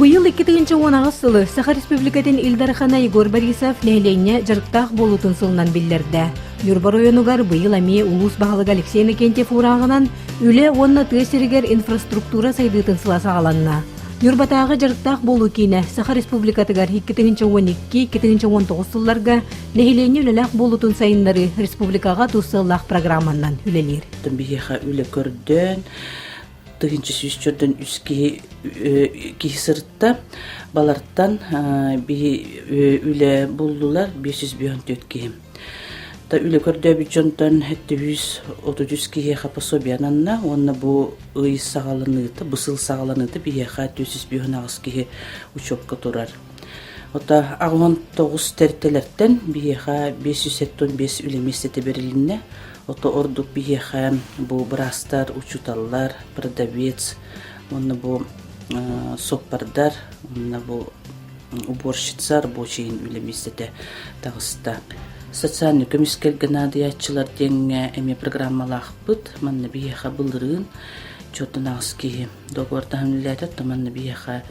Быйыл 2018 сылы Саха Республикатын Ил Дархана Егор Борисов нэһилиэнньэ дьарыктаах буолуутун сылынан биллэрдэ. Ньурба оройуонугар быйыл эмиэ улуус баһылыга Алексей Иннокентьев уурааҕынан үлэ уонна тыа сиригэр инфраструктура сайдыытын сыла саҕаланна. Ньурбатааҕы дьарыктаах буолуу киинэ Саха Республикатыгар 2012-2019 сылларга нэһилиэнньэ үлэлээх буолуутун сайыннарыы республикаҕа тус сыаллаах программаннан үлэлиир. Биһиэхэ үлэ көрдөөн, 1103 киһи киһи сырытта. Балартан биһи үлэ буллулар 554 киһи. Та үлэ көрдөөбүт дьонтон 733 киһиэхэ пособие ананна уонна бу ый саҕаланыыта, бу сыл саҕаланыыта биһиэхэ 458 киһи учебка турар. Ота 89 тэрилтэлэртэн биһиэхэ 575 үлэ миэстэтэ бэрилиннэ. Ото ордук биһиэхэ бу быраастар, учууталлар, продавец уонна бу суоппардар уонна бу уборщица рабочайын үлэ миэстэтэ таҕыста. Социальнай көмүскэлгэ наадыйааччылар диэҥҥэ эмиэ программалаахпыт. Манна биһиэхэ былырыын чуоттан аҕыс киһи договордаһан үлэлээтэ. Оттон манна биһиэхэ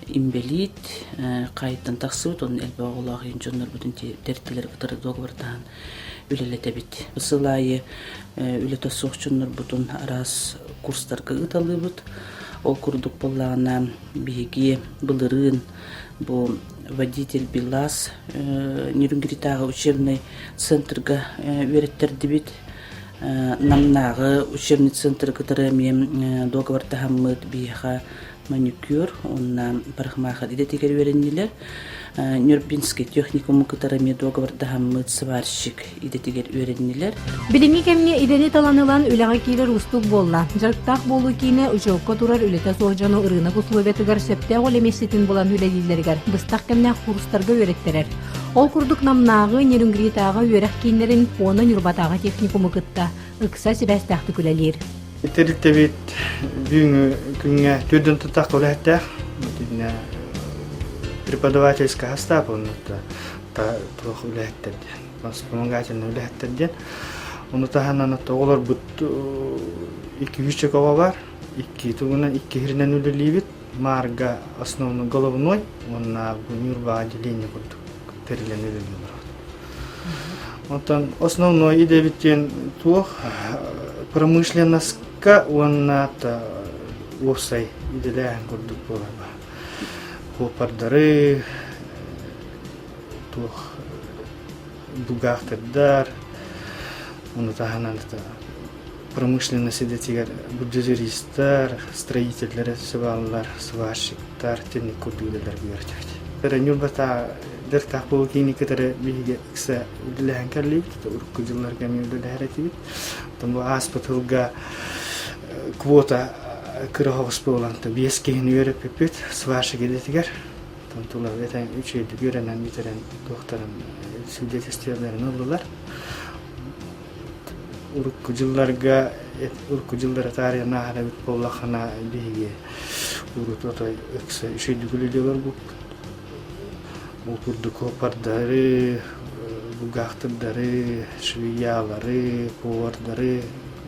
инбэлиит хаайыттан тахсыбыт уонна элбэх оҕолоох ийэн дьоннорбутун тэрилтэлэри кытары договордаһан үлэлэтэбит. Сыл аайы үлэтэ суох дьоннорбутун араас курстарга ыыталыыбыт. Ол курдук буоллаҕына биһиги былырыын бу водитель БелАЗ Нерюнгритааҕы учебнай центрга үөрэттэрдибит. Намнааҕы учебный центры кытары эмиэ дуогабардаһаммыт биһиэхэ маникюр уонна парикмахер идэтигэр үөрэннилэр. Нюрбинский техникуму кытары эмиэ дуогабардаһаммыт сварщик идэтигэр үөрэннилэр. Билиҥҥи кэмҥэ идэни талан ылан үлэҕэ киирэр уустук буолла. Дьарыктаах буолуу киинэ учуокка турар үлэтэ суох дьону ырыынак условиятыгар сөптөөх үлэ миэстэтин булан үлэлииллэригэр быстах кэмнээх курстарга үөрэттэрэр. Ол курдук Намнааҕы, Нерюнгритааҕы үөрэх кииннэрин уонна Ньурбатааҕы техникуму кытта ыкса сибээстээхтик үлэлиир. Тэрилтэбит бүгүҥҥү күҥҥэ төрдүн тутах үлэһиттээх. Итиннэ преподавательскай состав онно туох үлэһиттэр диэн, вспомогательный үлэһиттэр диэн. Ону таһынан оҕолорбут икки үс оҕо бар, икки тугунан икки сиринэн үлэлиибит. Маарга основной головной уонна бу Ньурба отделение курдук тэриллэн үлэлии олоробут. Онтон основной идэбит диэн туох промышленноска уонна уопсай идэлээһин курдук буолар. Куоппардары, туох бухгалтердар, ону таһынан промышленность идэтигэр бульдозеристар, строителлэр сыбааллар, сварщиктар, тинник курдук үлэлэр үөрэтибит. Ньурбата дьарыктаах буолуу киини кытары биһиги ыкса үлэлэһэн кэллибит, урукку дьылларга эмиэ үлэлэһэр этибит. Оттон бу ааспыт сылга квота кыра соҕус буолан, биэс киһини үөрэппиппит сварщик идэтигэр. Оттон тула үчүгэйдик үөрэнэн бүтэрэн туохтарын свидетельстволарын ыллылар. Урукку дьылларга урукку дьыллары таарыйан ааһар эбит буоллаххына биһиги урут отой ыкса үчүгэйдик үлэлии олорбуппут. Ол курдук опардары, бухгалтердары, швеялары, повардары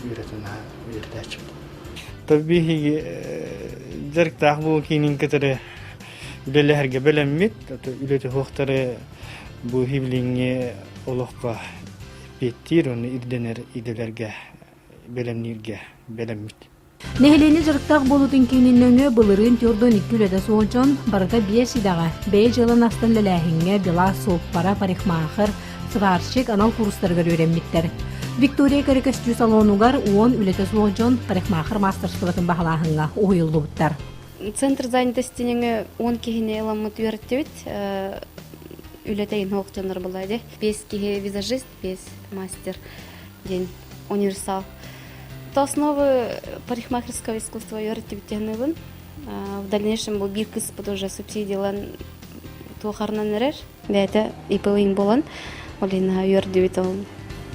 үөрэтэн үөрэтээччибит. Биһиги дьарыктаах буолуу киинин кытары үлэлэһэргэ бэлэммит. Үлэтэ суохтары бу билиҥҥи олоххо эппиэттиир уонна ирдэнэр идэлэргэ бэлэмнииргэ бэлэммит. Нэһилиэнньэ дьарыктаах буолуутун киинин нөҥүө былырыын 42 үлэтэ суох дьон барыта биэс идэҕэ, бэйэ дьыалан астан үлэлээһиҥҥэ БелАЗ суоппара, парикмахер, сварщик анал курстарыгар үөрэммиттэр. Виктория кэрэ көстүү салонугар 10 үлэтэ суох дьон парикмахер маастарыстыбатын баһылааһыҥҥа уһуйуллубуттар. Центр занятости нөҥүө 10 киһини ыламмыт үөрэттибит. Үлэтэ иһин дьоннор буолла дии. Биэс киһи визажист, биэс мастер диэн универсал. То основы парикмахерского искусства үөрэттибит диэн В дальнейшем бу биир кыыспыт уже субсидиялан туохарынан эрэр. Бэйэтэ ИП буолан, ол иһин үөрдүбүт ол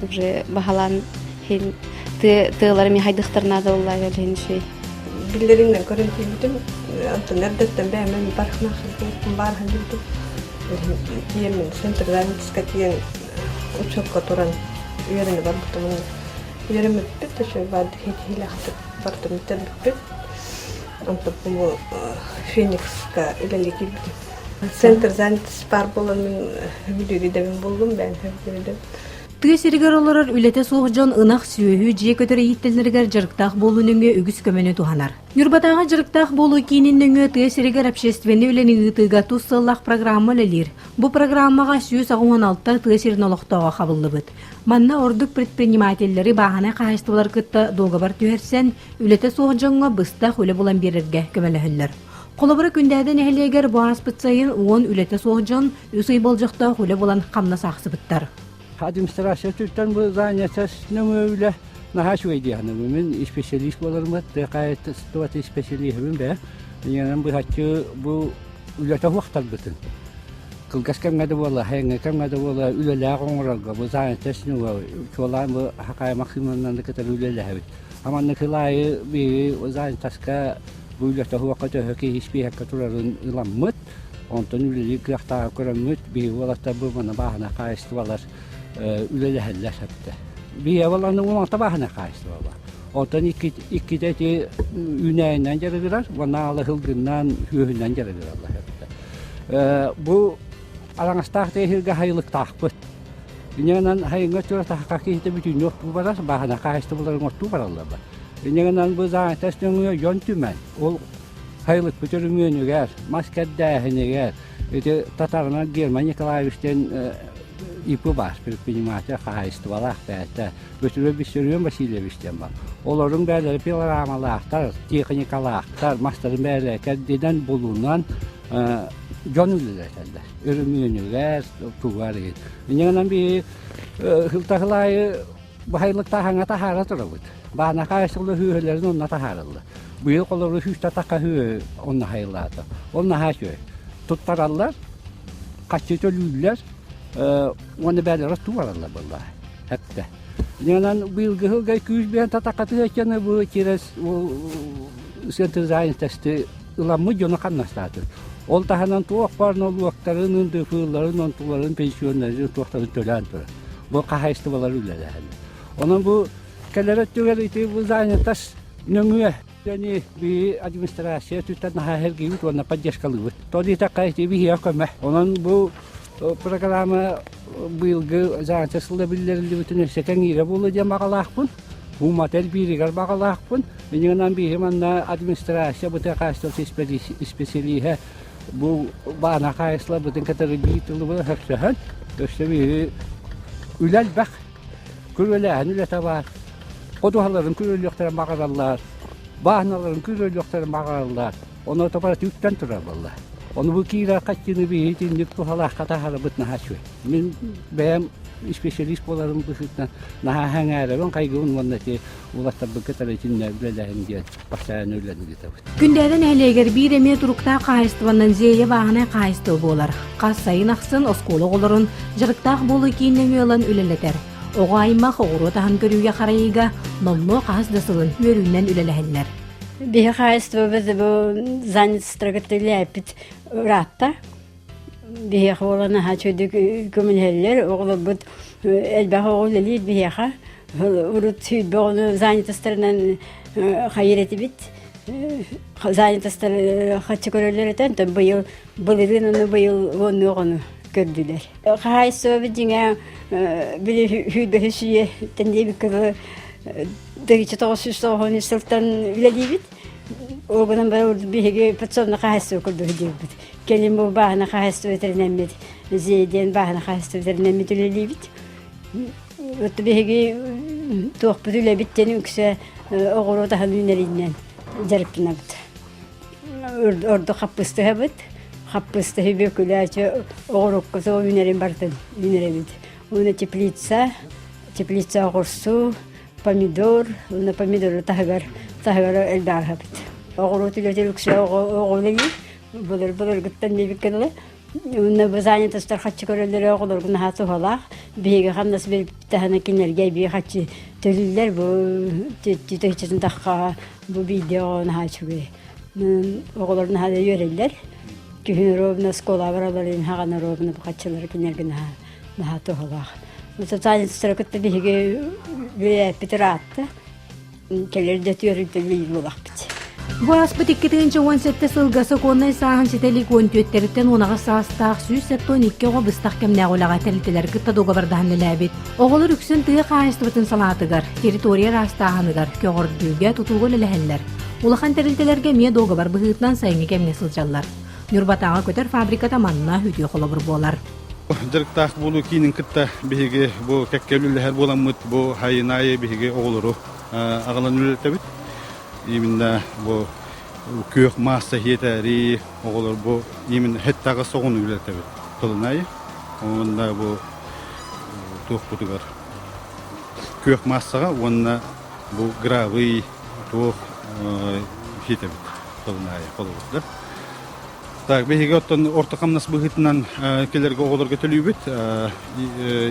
уже баһалаан иһин тыалары ми хайдахтар наада буолла ол иһин үчүгэй. Биллэриҥнэн көрөн тиийбитим, онтон эрдэттэн бэйэм парикмахер баар сылдьыбытым. Тиийэммин центральническа тиийэн учуокка туран үөрэнэ барбытым. Үөрэммиппит, үчүгэй баар киһилээхтик бардым бүтэрбиппит. Онтон бу Феникска үлэлии киирбитим. Центр занятости баар буолан мин бүлүүрү дэбин буллум, бэйэм сөбүлүүрүм. Тыа сиригэр олорор үлэтэ суох дьон ынах сүөһү, дьиэ көтөр ииттэллэригэр дьарыктаах буолуу нөҥүө үгүс көмөнү туһанар. Ньурбатааҕы дьарыктаах буолуу киинин нөҥүө тыа сиригэр общественнай үлэни ыытыыга тус сыаллаах программа үлэлиир. Бу программаҕа 186 тыа сирин олохтооҕо хабыллыбыт. Манна ордук предпринимателлэри бааһынай хаһаайыстыбалары кытта дуогабар түһэрсэн, үлэтэ суох дьоҥҥо быстах үлэ булан биэрэргэ көмөлөһөллөр. Холобура, Күндээдэ нэһилиэгэр бу ааспыт сайын 10 үлэтэ суох дьон үс ый болдьохтоох үлэ булан хамнас аахсыбыттар. Администрация өттүттэн бу занятость нөҥүө үлэ наһаа үчүгэй дии саныыбын. Мин специалист буоларым тыа хаһаайыстыбатын специалиһыбын бэйэ. Инньэнэн быһаччы бу үлэтэ суохтарбытын кылгас кэмҥэ да буола, сайыҥҥы кэмҥэ да буола үлэлээх оҥорорго бу занятость нөҥүө чуолаан бу Хакай Максимовнаны кытары үлэлэһэбит. Аманнык сыл аайы биһиги занятоска бу үлэтэ суохха төһө киһи испииһэккэ турарын ыламмыт, онтон үлэлиир кыахтааҕы көрөммүт, биһиги уолаттар бу манна бааһынай хаһаайыстыбалар үлэлэһэллэр сөптө. Биһиги уоланы уонта бааһынай хаһаайыстыба бар. Онтон иккитэ ити үүнээйинэн дьарыгырар уонна аалы сылгыннан, сүөһүнэн дьарыгыраллар сөптө. Бу араҥастаах тыаһыырга хайылыктаахпыт. Инньэ хайыҥҥа өттүгэр саха киһитэ бүтүннүү оттуу барар, бааһынай хаһаайыстыбаларын оттуу бараллар. Инньэ гынан бу занятость нөҥүө дьон түмэн, ол сайылыкпыт өрөмүөнүгэр, мас кэрдээһинигэр, ити татарынан Герман Николаевич диэн ИП баар, предприниматель хаһаайыстыбалаах бэйэтэ, Бөтүрүө Виссарион Васильевич диэн бар. Олорун бэйэлэрэ пилорамалаахтар, техникалаахтар, мастарын бэйэлэрэ кэрдинэн, булунан дьон үлэлэтэллэр. Өрөмүөнүгэр, тугар иһин. Инньэ гынан биһи сылтаһыл аайы баһайлык таһаҥа таһаара турабыт. Баанаха сылы хүүһэлэрин онно таһаарылла. Быйыл холору сүүстэ такка хүү онно хайылаата. Ол наһаа үчүгэй. Туттараллар, хаччы төлүүллэр, уонна бээлэрэ туу бараллар буолла. Хэттэ. Инньэ быйылгы сылга күүс биэн татакатыаччаны бу через центр занятости ыламмыт дьону хамнастаатын. Ол таһынан туох баар нолуоктарын, ндф-ларын, онтуларын, пенсионнарын туохтарын төлөөн турар. Бу хаһаайыстыбалар үлэлэһэллэр. Онон бу кэлэр өттүгэр ити бу занятость нөҥүө үлэни биһи администрация өттүттэн наһаа сэргиибит уонна поддержкалыыбыт. То диэтэххэ ити биһиэхэ көмө. Онон бу программа быйылгы занятость сыла биллэриллибитин өссө кэҥиирэ буолуо диэн баҕалаахпын. Бу элбииригэр баҕалаахпын. Иннинэн биһи манна администрация бытыа хаачыстыбатын исписэлииһэ бу баана хаайысларбытын кытары биир тылы хөксөһөн, өссө биһи үлэ элбэх, күрүөлээһин үлэтэ баар. Ходуһаларын күрүөлүөхтэрин баҕараллар, бааһыналарын күрүөлүөхтэрин баҕараллар. Ону тобара түктэн турар буолла. Ону бу киирэр хаччыны биһи итинник туһалаахха таһаарабыт наһаа үчүгэй. Мин бэйэм специалист буоларым быһыытынан наһаа сэҥээрэбин, хайгыбын уонна ити уолаттарбын кытары итиннэ үлэлэһин диэн постоянно үлэни ыытабыт. Күндээдэ нэһилиэгэр биир эмиэ туруктаах хаһаайыстыбаннан Зея бааһынай хаһаайыстыба буолар. Хас сайын ахсын оскуола оҕолорун дьарыктаах буолуу киин нөҥүө ылан үлэлэтэр. Оҕо аймах оҕуруот аһын көрүүгэ-харайыыга номнуо хаһыс да сылын үөрүүнэн үлэлэһэллэр. Биһи хаһаайыстыбабыт бу занятствоҕа кытта үлэлээппит ыраатта. Биһиэхэ буолан наһаа үчүгэйдик көмөлөһөллөр. Оҕолорбут элбэх оҕо үлэлиир биһиэхэ. Урут сүүрбэ оҕону занятостарынан хайыр этибит. Занятостар хаччы көрөллөр этэ. Онтон быйыл былырыын ону быйыл уоннуу оҕону көрдүлэр. Хаһаайыстыбабыт дьиҥэ били сүүрбэһис үйэттэн диэбиккэ дылы 1993 сылтан үлэлиибит. Ол гынан баран биһиги подсобное хаһаайыстыба курдук диэбит. Кэлин бу бааһына хаһаайыстыба тэринэммит, Зея диэн бааһына хаһаайыстыба тэринэммит үлэлиибит. Вот биһиги туохпут үлэбит диэн үксэ оҕуруот аһын үүнэринэн дьарыктанабыт. Ордук хаппыыстыһабыт. Хаппыыстыһы бүөкүлээчи оҕурукка суох үүнэрин барытын үүнэрэбит. Уонна теплица, теплица оҕурсу, помидор, уонна помидору таһыгар таһыгар элбээҕэбит. Оҕуруот үлэтигэр үксэ оҕо үлэлиир. Былыр былыргыттан диэбиккэ дылы. Уонна бу занятостар хаччы көрөллөрө оҕолорго наһаа туһалаах. Биһиги хамнас биэрбиттэһинэ кинилэргэ эбии хаччы төлүүллэр. Бу түтөйчөтүн тахха бу биирдэ оҕо наһаа үчүгэй. Оҕолор наһаа да үөрэллэр. Күһүн ровно оскуолаҕа бараллар хаҕана ровно бу хаччылары кинилэргэ наһаа наһаа туһалаах. Социальностары кытта биһиги үлэлээппит ыраатта. Кэлэр да түөрүнтэн буолахпыт. Бу ааспыт 2017 сылга сокуоннай сааһын ситэ илик 14-тэриттэн 18 саастаах 172 оҕо быстах кэмнээх үлэҕэ тэрилтэлэр кытта дуогабардаһан үлэлээбит. Оҕолор үксүн тыа хаһаайыстыбатын салаатыгар, территория ыраастааһыныгар, көҕөрдүүгэ, тутууга үлэлэһэллэр. Улахан тэрилтэлэргэ эмиэ дуогабар быһыытынан сайыҥҥы кэмҥэ сылдьаллар. Ньурбатааҕы көтөр фабриката манна үтүө холобур буолар. Дьарыктаах буолуу киинин кытта биһиги бу кэккэ үлэлэһэр буоламмыт бу сайын аайы биһиги оҕолору аҕалан үлэлэтэбит. Именно бу күөх маасса хиэтээри оҕолор бу именно хеттаҕа соҕуну үлэлэтэбит тылын аайы. Уонна бу туохпутугар күөх маассаҕа уонна бу гравий туох хиэтэбит тылын аайы холобурдар. Так, биһиги оттон орто хамнас быһыытынан кэлэргэ оҕолорго төлүүбүт.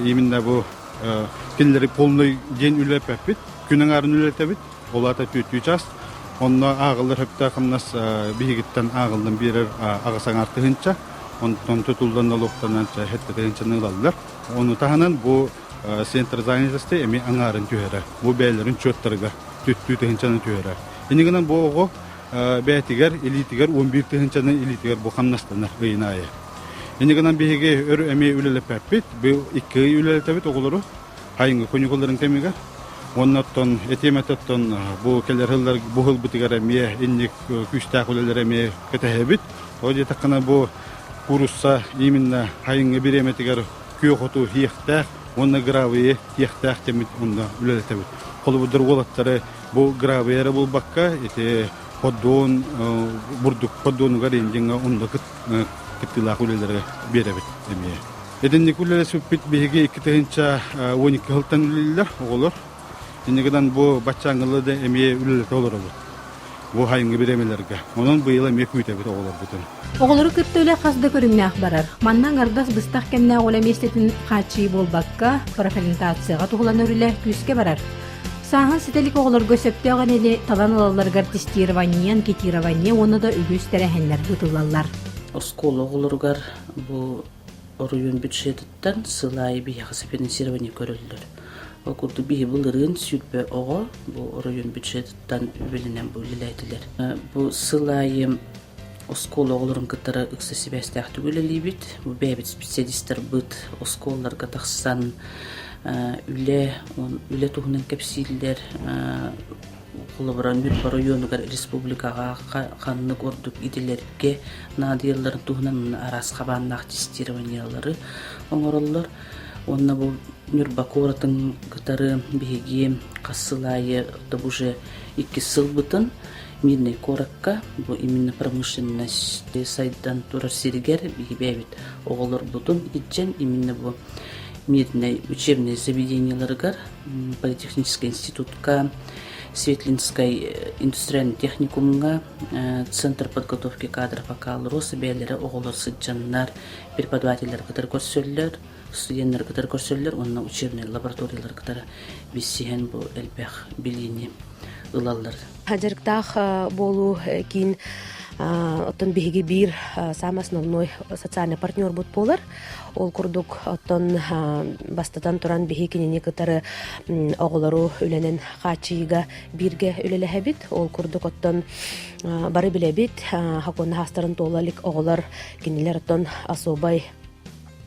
Именно бу кинилэри полный день үлэлэппэппит, күн аҥаарын үлэлэтэбит. Ол аата түөртүү час. Онно ааҕыллар сөптөөх хамнас биһигиттэн ааҕыллан биэрэр аҕыс аҥаар тыһыынча. Онтон тутуллан налогтанан сэттэ тыһыынчаны ылаллар. Ону таһынан бу центр занятости эмиэ аҥаарын түһэрэр. Бу бэйэлэрин счеттарыгар түөртүү тыһыынчаны түһэрэр. Иннигинэн бу оҕо бэйэтигэр илиитигэр 11 тыһыынчаны илиитигэр бу хамнастанар ыйын аайы. Иннигинэн биһиги өр эмиэ үлэлэппэппит. Бу икки ый үлэлэтэбит оҕолору. Хайыҥҥы каникулларын кэмигэр. Уонна оттон этиэм этэ оттон бу кэлэр сыллар бу сылбытыгар эмиэ инник күүстээх үлэлэр эмиэ кэтэһэбит. Ол диэтэххинэ бу куурусса именно хайыҥҥы бириэмэтигэр күөх оту иэхтээх уонна гравийы иэхтээх дэммит онно үлэлэтэбит. Холобурдар уолаттары бу гравий эрэ булбакка ити поддон бурдук поддонугар индиҥҥэ онно кыттыылаах үлэлэри биэрэбит эмиэ. Итинник үлэлэспиппит биһиги 2012 сылтан үлэлииллэр оҕолор. Иннигинэн бу баччааҥҥылы да эмиэ үлэлэтэ олоробут. Бу хайыҥҥы бириэмэлэргэ. Онон быйыл эмиэ күүтэбит оҕолорбутун. Оҕолору кытта үлэ хас да көрүҥнээх барар. Манна аҥардас быстах кэмнээх үлэ миэстэтин хааччыйыы буолбакка, профориентацияҕа туһуланар үлэ күүскэ барар. Сааһын ситэ илик оҕолорго сөптөөх энэни талан ылалларыгар тестирование, анкетирование уонна да үгүс тэрээһиннэр ыытыллаллар. Оскуола оҕолоругар бу оройуон бюджетыттан сыл аайы биһиэхэ софинансирование көрөллөр. Ол курдук биһи былырыын 20 оҕо бу оройуон бюджетыттан үбүлэнэн бу үлэлээтилэр. Бу сыл аайы оскуола оҕолорун кытары ыкса сибээстээхтик үлэлиибит. Бу бэйэбит специалистарбыт оскуолаларга тахсан үлэ үлэ туһунан кэпсииллэр Холобура, Ньурба оройуонугар республикаҕа ханнык ордук идэлэргэ наадыйалларын туһунан араас хабааннаах тестированиелары оҥороллор. Уонна бу Ньурба куоратын кытары биһиги хас сыл аайы уже иккис сылбытын Мирнэй куоракка бу именно промышленность сайдан турар сиригэр биһиги бэйэбит оҕолорбутун илдьэн именно бу Мирнэй учебнай заведениеларыгар политехническай институтка, Светлинскай индустриальный техникумҥа, Центр подготовки кадров АКАЛРОС бэйэлэрэ оҕолор сылдьаннар, преподавателлэр кытары көрсөллөр, студеннар кытары көрсөллөр уонна учебнай лабораториялар кытары билсиһэн бу элбэх билиини ылаллар. Дьарыктаах буолуу киин оттон биһиги биир самый основной социальный партнербут буолар. Ол курдук оттон бастатан туран биһи кинини кытары оҕолору үлэнэн хааччыйыыга бииргэ үлэлэһэбит. Ол курдук оттон бары билэбит, хакуонна хаастарын туола илик оҕолор кинилэр оттон особай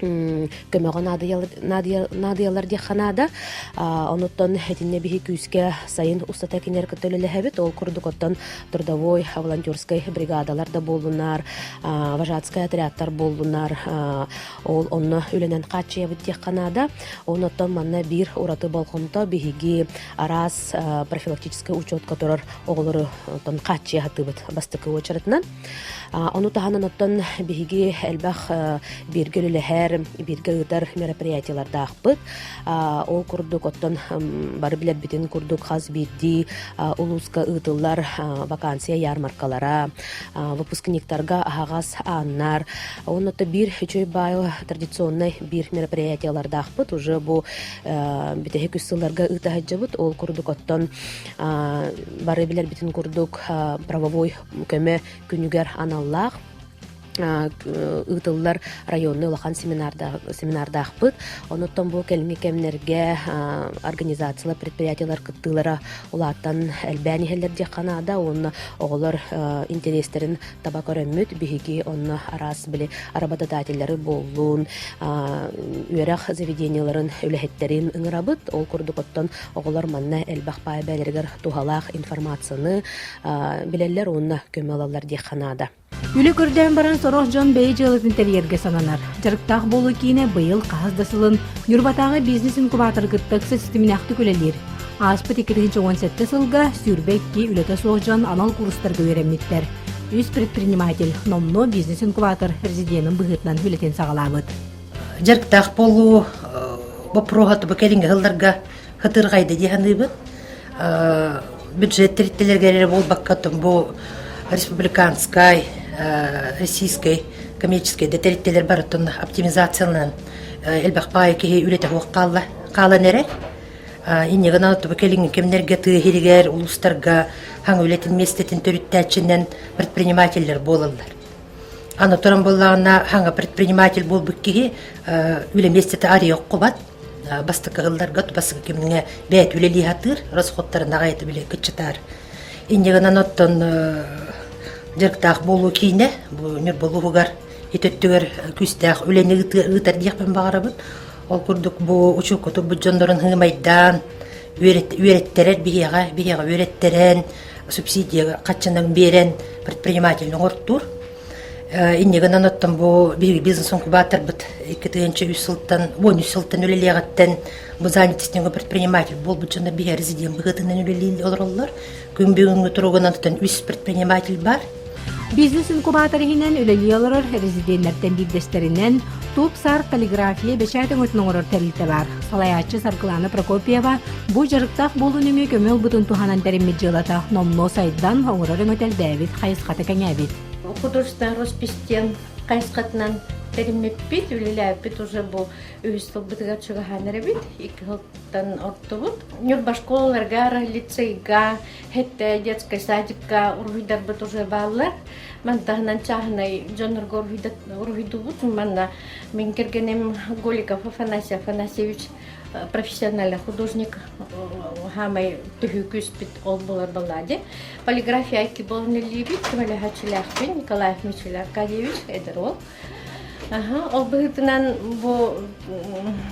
көмөҕө наадыйаллар диэххэ наада. Онуттан итиннэ биһи күүскэ сайын устата кинилэр кытта үлэлэһэбит. Ол курдук оттон трудовой волонтерскай бригадалар да буоллунар, вожатскай отрядтар буоллунар, ол онно үлэнэн хааччыйабыт диэххэ наада. Онуттан манна биир ураты болҕомто биһиги араас профилактическай учетка турар оҕолору хааччыйа сатыыбыт бастакы уочаратынан. Ону таһынан оттон биһиги элбэх бииргэ үлэлэһэр, бииргэ ыытар мероприятиелардаахпыт. Ол курдук оттон бары билэрбитин курдук хас биирдии улууска ыытыллар вакансия ярмаркалара, выпускниктарга аһаҕас ааннар. Онно биир үчүгэй баай традиционнай биир мероприятиелардаахпыт. Уже бу бүтэһик үс сылларга ыыта сылдьабыт. Ол курдук оттон бары билэрбитин курдук правовой көмө күнүгэр аналлаах. ыытыллар районный улахан семинардаахпыт. Онуттан бу кэлиҥҥи кэмнэргэ организациялар, предприятиелар кыттыылара улаатан элбээн иһэллэр диэххэ наада уонна оҕолор интэриэстэрин таба көрөммүт биһиги онно араас били работодателлары буоллун үөрэх заведениеларын үлэһиттэрин ыҥырабыт. Ол курдук оттон оҕолор манна элбэх паай бэйэлэригэр туһалаах информацияны билэллэр уонна көмө ылаллар диэххэ наада. Үлэ көрдөөн баран сорох дьон бэйэ дьыалатын тэрийэргэ сананар. Дьарыктаах буолуу киинэ быйыл хаһыс да сылын Ньурбатааҕы бизнес-инкубаторы кытта ыкса ситимнээхтик үлэлиир. Ааспыт 2017 сылга 22 үлэтэ суох дьон анал курстарга үөрэммиттэр. Үс предприниматель номнуо бизнес-инкубатор резиденин быһыытынан үлэтин саҕалаабыт. Дьарыктаах буолуу боппуруоһа бу кэлиҥҥи сылларга хытырҕайда дии саныыбын. Бюджет тэрилтэлэригэр эрэ буолбакка, бу республиканскай, российскай коммерческай да тэрилтэлэр барытын оптимизацияланан элбэх баайы киһи үлэтэ суох хаалла хаалан эрэр. Инньэ гынан бу кэлиҥҥи кэмнэргэ тыа иһигэр улуустарга хаҥ үлэтин миэстэтин төрүттээччинэн предпринимателлэр буолаллар. Аны туран буоллаҕына хаҥа предприниматель буолбут киһи үлэ миэстэтэ арыйа оххубат. Бастакы ылларга бастакы кэмҥэ бэйэтэ үлэлии сатыыр, расходтарын аҕайыта били кыччатаар. Инньэ гынан оттон дьарыктаах буолуу киинэ бу Ньурба улууһугар ити өттүгэр күүстээх үлэни ыытар диэхпин баҕарабын. Ол курдук бу учуокка турбут дьоннорун һыымайдаан үөрэттэрэр биһиэхэ, биһиэхэ үөрэттэрэн, субсидия хаччынан биэрэн предприниматель оҥортуур. Инньэ гынан оттон бу биһиги бизнес-инкубаторбыт 2003 сылтан, 13 сылтан үлэлиэҕиттэн бу занятостнего предприниматель буолбут дьоннор биһи резидент быһыытынан үлэлии олороллор. Күн бүгүҥҥү туругунан оттон үс предприниматель бар. Бизнес-инкубатор иһинэн үлэлии олорор резиденнэртэн биирдэстэринэн Тупсар полиграфия бэчээт өҥөтүн оҥорор тэрилтэ баар. Салайааччы Саргылана Прокопьева бу дьарыктаах буолуу нөҥүө көмө ылбытын туһанан тэриммит дьыалата номнуо сайдан, оҥорор өҥөтө элбээбит, хайысхата кэҥээбит. Художественный роспись диэн хайысхатынан тэриммиппит, үлэлээбиппит уже бу үһүс сылбытыгар чугаһаан эрэбит, икки сылтан ортубут. Ньурба школаларга, лицейга, хэттэ детскай садикка уруһуйдарбыт уже бааллар. Мантаһынан чааһынай дьоннорго уруһуйдуубут. Манна мин кэргэним Голиков Афанасий Афанасьевич профессиональный художник хаамай төһүү күүспүт ол буолар баллади. Полиграфия икки буолан үлэлиибит. Көмөлөһөөччүлээхпин Николаев Мичил Аркадьевич эдэр уол. Ол быһыытынан бу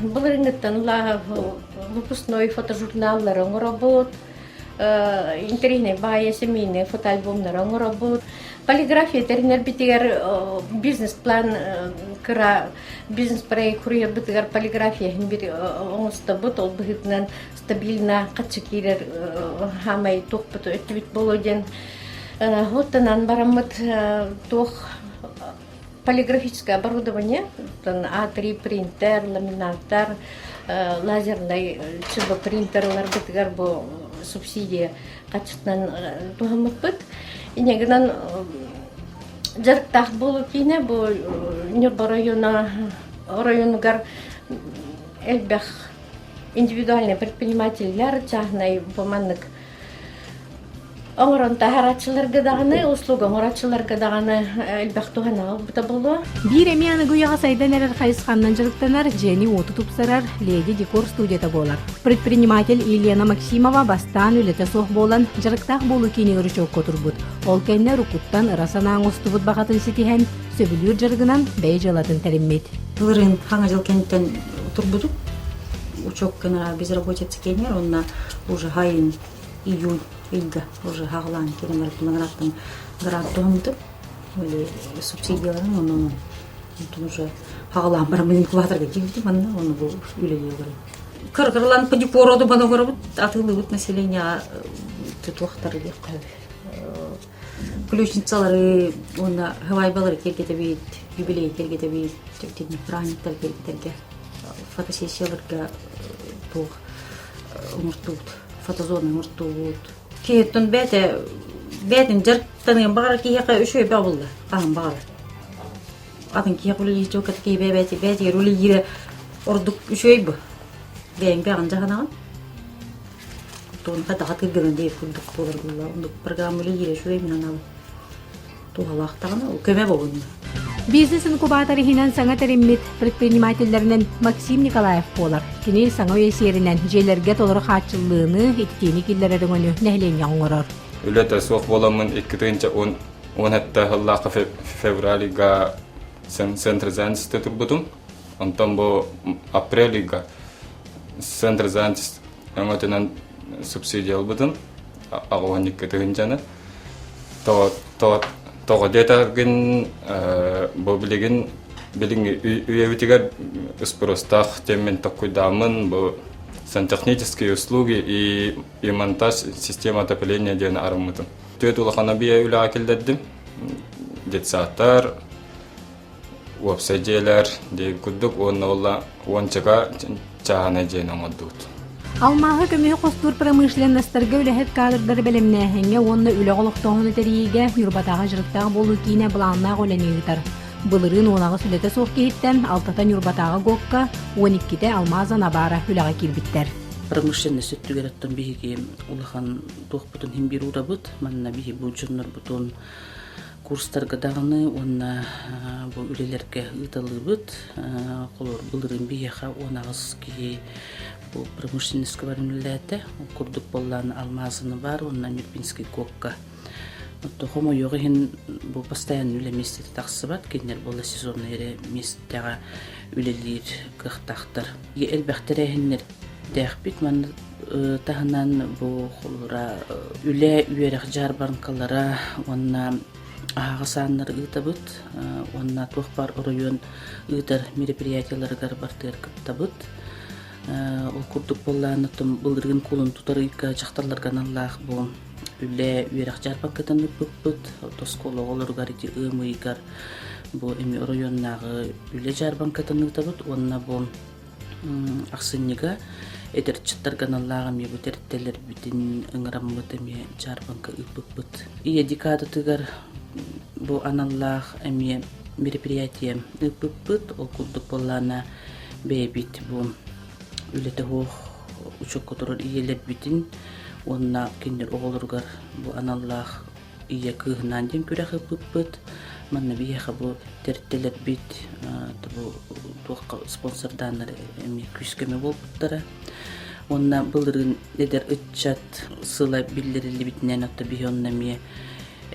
былырыҥҥыттан выпускной фотожурналлары оҥоробут, интэриэһинэй баайа семейный фотоальбомнары оҥоробут. Полиграфия тэринэрбитигэр бизнес-план кыра бизнес-проект суруйарбытыгар полиграфия иһин бир оҥостобут. Ол быһыытынан стабильно хаччы киирэр хаамай туохпут өттүбүт буолуо диэн оттонон бараммыт туох полиграфическое оборудование, А3 принтер, ламинатор, лазерный чб принтер ыларбытыгар бу субсидия хаччытынан туһаммыппыт. Инньэ гынан дьарыктаах буолуу киинэ бу Ньурба оройуона оройуонугар элбэх индивидуальный предпринимателлэр чааһынай бу маннык Оҥорон таһарааччыларга даҕаны, услуга оҥорооччуларга даҕаны элбэх туһана ылбыта буолуо. Биир эмиэ аныгы үйэҕэ сайдан эрэр хайысханнан дьарыктанар, дьиэни-уоту тупсарар Леди Декор студията буолар. Предприниматель Елена Максимова бастаан үлэтэ суох буолан, дьарыктаах буолуу киинигэр учуокка турбут. Ол кэннэ уруккуттан ыра санаа оҥостубут баҕатын ситиһэн, сөбүлүүр дьарыгынан бэйэ дьыалатын тэриммит. Былырыын хаҥа дьыл кэнниттэн турбутум. Учуокка безработица кэннигэр уонна уже хайын июнь ыйга уже хаҕылаан кэлэн барбытым грантан грант туһаммытым субсидияларын онон онтон уже хаҕылаан бараммын инкубаторга киирбитим манна ону бу үлэлии олорон кыргырлан подипороду баногоробут атыылыыбыт население тутуохтары диэххэ ключницалары уонна хавайбалары киэргэтэбит юбилей киэргэтэбит праздниктар киэргэтэргэ фотосессияларга туох оҥортубут фотозона оҥортубут киһиттэн бэйэтэ бэйэтин дьарыктаныан баҕарар киһиэхэ үчүгэй бөҕө буолла хаһан баҕарар атын киһиэхэ үлэлиир дьылката киһи бэйэтэ бэйэтигэр үлэлиирэ ордук үчүгэй бу бэйэҥ бэйэҕин дьаһанаҕын тугун хайдах атыыргынан диир курдук буолар буолла оннук программа үлэлиирэ үчүгэй мин анаабын туһалаах даҕаны көмө буолунна. Бизнес-инкубатор иһинэн саҥа тэриммит предпринимателлэринэн Максим Николаев буолар. Кини саҥа үйэ сиэринэн дьиэлэргэ толору хааччыллыыны, ититиини киллэрэр өҥөнү нэһилиэнньэҕэ оҥорор. Үлэтэ суох буоламмын 2017 сыллаахха февраль ыйга Центр занятости турбутум. Онтон бу апрель ыйга Центр занятости өҥөтүнэн субсидия ылбытым. Аҕыһынньыкка тыһыынчаны. Тоҕо диэтэхгин бу билигин билиҥҥи үйэбитигэр спростаах диэммин токкуйдааммын бу сантехнические услуги и, и монтаж система отопления диэн арыммытым. Түөрт улахан объект үлэҕэ киллэрдим. Детсадтар, уопсай дьиэлэр диэн курдук уонна уолла уончака чааһынай дьиэни оҥордубут. Алмааһы көмүһү хостуур промышленностарга үлэһит кадрдары бэлэмнээһиҥҥэ уонна үлэҕэ олохтооһуну тэрийиигэ Ньурбатааҕы дьарыктаах буолуу киинэ былааннаах үлэни ыытар. Былырыын 18 үлэтэ суох киһиттэн алтата Ньурбатааҕы ГОКка, 12-тэ Алмаза Набара үлэҕэ киирбиттэр. Промышленность өттүгэр оттон биһиги улахан туохпутун иһин биир уурабыт. Манна биһи бу дьоннорбутун курстарга даҕаны уонна бу үлэлэргэ ыыталыыбыт. Холобур, былырыын биһиэхэ 18 киһи бу промышленностька баран үлэлээтэ. Ол курдук буоллаан Алмазыны бар уонна Нюрбинский ГОКка. Оттон хомойуох иһин бу постоянно үлэ миэстэтэ тахсыбат. Кинилэр буолла сезоннай эрэ миэстэҕэ үлэлиир кыахтаахтар. Элбэх тэрээһиннэрдээхпит. Манна таһынан бу холобура үлэ, үөрэх дьаарбаҥкалара уонна аһаҕас ааннары ыытабыт уонна туох баар оройуон ыытар мероприятиеларыгар бартыгар кыттабыт. Ол курдук буоллаҕына былырыын кулун тутар ыйга дьахталларга аналлаах бу үлэ, үөрэх дьаарбаҥкатын ыыппыппыт. Оскуола оҕолоругар ити ыам ыйыгар бу эми оройуоннааҕы үлэ дьаарбаҥкатын ыытабыт уонна бу Ахсынньыга эдэр ыччаттарга аналлаах эмиэ бу тэрилтэлэрбитин ыҥыраммыт эмиэ дьаарбаҥка ыыппыппыт. Ийэ декадатыгар бу аналлаах эмиэ мероприятие ыыппыппыт. Ол курдук буоллаҕына бэйэбит бу үлэтэ суох учуокка турар ийэлэрбитин уонна кинилэр оҕолоругар бу аналлаах ийэ кыыһынаан диэн күрэх ыыппыппыт. Манна биһиэхэ бу тэрилтэлэрбит бу туохха спонсордааннар эмиэ күүс-көмө буолбуттара. Уонна былырыын эдэр ыччат сыла биллэриллибитинэн отто биһи онно эмиэ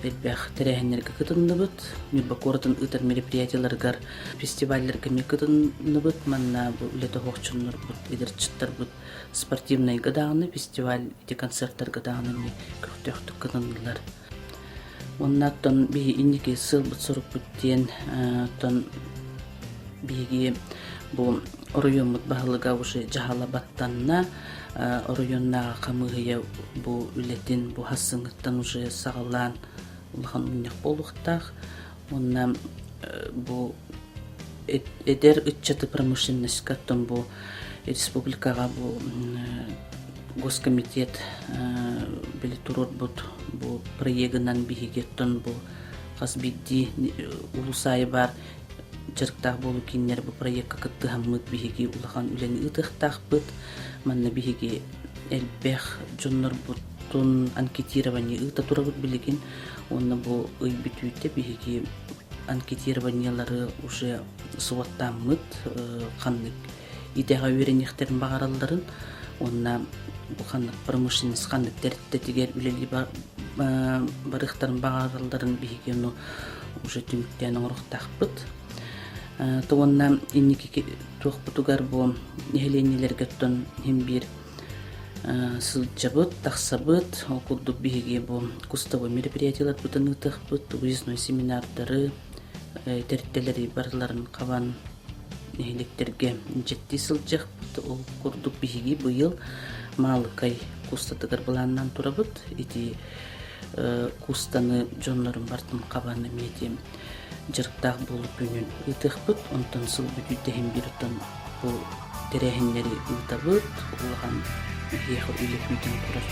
элбэх тэрээһиннэргэ кытынныбыт. Ньурба куоратын ыытар мероприятиеларыгар, фестивалларга эмиэ кытынныбыт. Манна бу үлэ тоһоҕоччуннарбыт, эдэр ыччаттарбыт спортивнайга даҕаны, фестиваль ити концертарга даҕаны эмиэ көхтөөхтүк кытыннылар. Уонна оттон биһи инники сыалбыт-сорукпут диэн оттон биһиги бу оройуоммут баһылыга уже дьаһала баттанна. Оройуоннааҕы хамыыһыйа бу үлэтин бу хассыҥыттан уже саҕалаан улахан мунньах буолуохтаах. Уонна бу эдэр ыччаты промышленностька оттон бу республикаҕа бу госкомитет били туруорбут бу проегынан биһиги оттон бу хас биирдии улуус аайы баар дьарыктаах буолуу кииннэр бу проекка кыттыһаммыт биһиги улахан үлэни ыытыахтаахпыт. Манна биһиги элбэх дьоннорбутун анкетирование ыыта турабыт билигин. Уонна бу ый бүтүүтэ биһиги анкетированиелары уже суоттааммыт ханнык идэҕэ үөрэниэхтэрин баҕаралларын уонна бу ханнык промышленность ханнык тэрилтэтигэр үлэлии барыахтарын баҕаралларын биһиги ону уже түмүктээн оҥоруохтаахпыт. Уонна инники туохпутугар бу нэһилиэнньэлэргэ оттон иһин биир сылдьабыт, тахсабыт. Ол курдук биһиги бу кустовой мероприятиеларбытын ыытыахпыт, выездной семинардары, тэрилтэлэри барыларын хабан нэһилиэктэргэ дьэттии сылдьыахпыт. Ол курдук биһиги быйыл Маалыкай кустатыгар былааннаан турабыт. Ити кустаны дьоннорун бартын хабан эмиэ дьарыктаах буолуу күнүн ыытыахпыт. Онтон сыл бүтүүтэ иһин биир оттон бу тэрээһиннэри ыытабыт. Улахан биһиэхэ үлэ күүтэн турар.